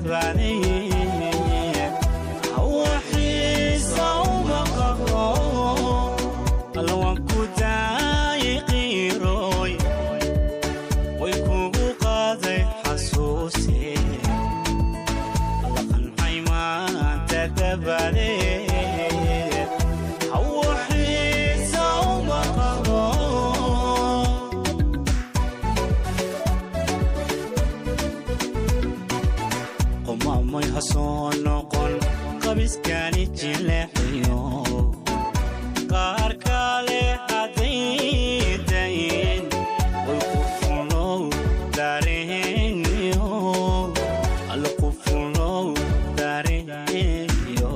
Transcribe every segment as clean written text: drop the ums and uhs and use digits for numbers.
Dabadeed hawaxiisa uma qabo. Alla waan ku daayay qiirooy, way kugu qaaday xasuuse. Alla qancay maanta dabadeed hawaxiisa uma qabo. Qomamay ha soo noqon qabiskani jileexiyo qaar kale haddaydayn, way qufulow dareeniyo. Alla qufulow dareeniyo.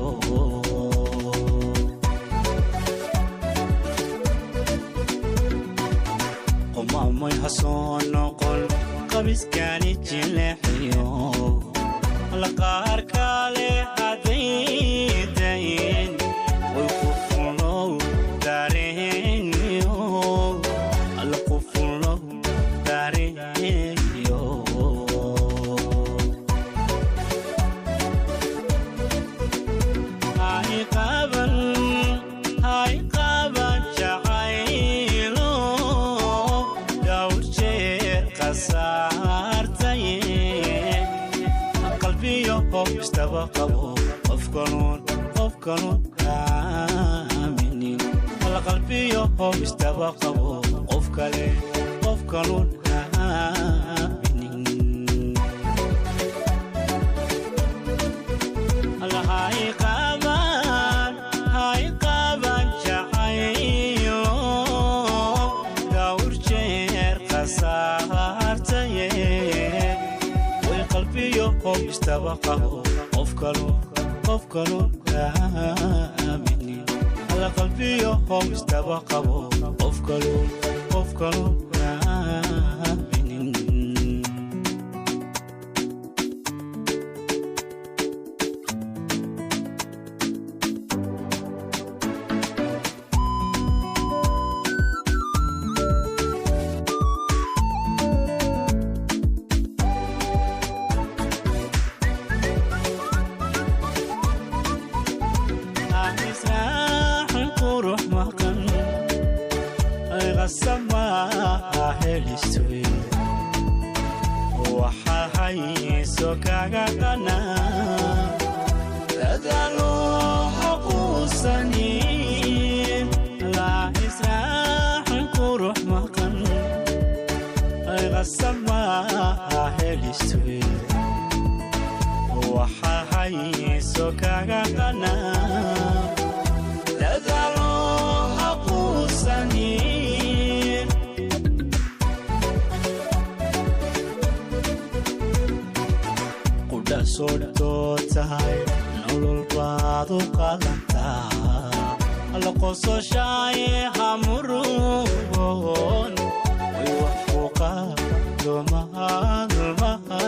Qomamay ha soo noqon qabiskani jileexiyo la qaar kale haddaydayn, way qufulow dareeniyo. Alla qufulow dareeniyo. Hay qaban, hay qaban jacaylo dhowr jeer khasaartaye. Qalbiyo qof istaba qabo, qof kaluun, qof kaluun aaminin. Alla qalbiyo qof istaba qabo, qof kale, qof kaluun aaminin. Alla hay qaban, hay qaban jacaylo dhowr jeer khasaartaye. Way qalbiyo qof istaba qabo, qof kaluun, qof kaluun aaminin. Alla qalbiyo qof istaba qabo, qof kaluun, qof kaluun aaminin. Israaxin qurux maqan qasama helistoy, waxa hayso kaga qanaa dadaalo haquusanin. La israaxin qurux maqan qasama helistoy, waxa hayso kaga qanaa dadaalo haquusanin. Qudha sodhtoo tahay nolol baad u qalantaa. Alla qososhaaye hamurugoon, way wax ku qaadumaalmaha.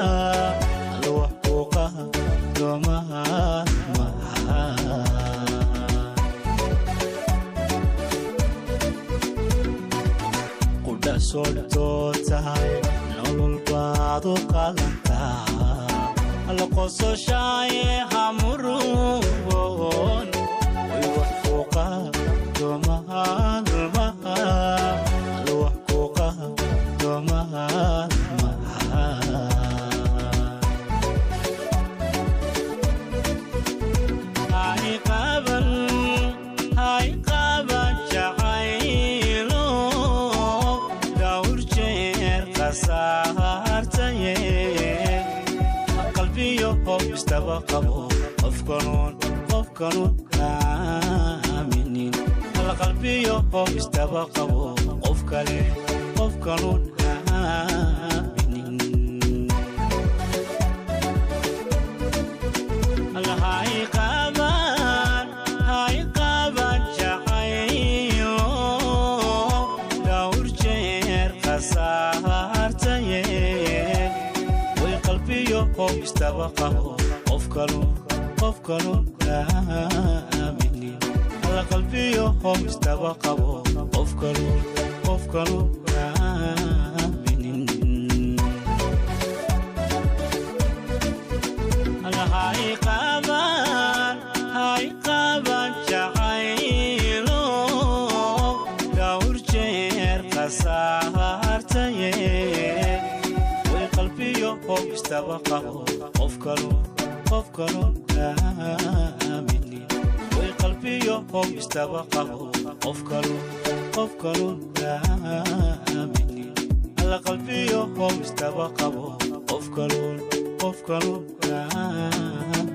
Alla wax ku qaadumaalmaha. Qudha sodhtoo tahay nolol baad u qalantaa. Alla qososhaaye hamurugoon, way wax ku qaadumaalmaha. Alla wax ku qaadumaalmaha. Hay qaban, hay qaban jacaylo dhowr jeer khasaartaye. Qalbiyo qof istaba qabo, qof kaluun, qof kaluun aaminin. Alla qalbiyo qof istaba qabo, qof kale, qof kaluun aaminin. Alla hay qaban, hay qaban jacaylo dhowr jeer khasaartaye. Way qalbiyo qof istaba qabo, qof kaluun, qof kaluun aaminin. Alla qalbiyo qof istaba qabo, qof kaluun, qof kaluun aaminin. Istaba qabo qof kaluun, qof kaluun aaminin. Way qalbiyo how istaba qabo qof kaluun, qof kaluun aaminin. Alla qalbiyo how istaba qabo qof kaluun, qof kaluun aaminin.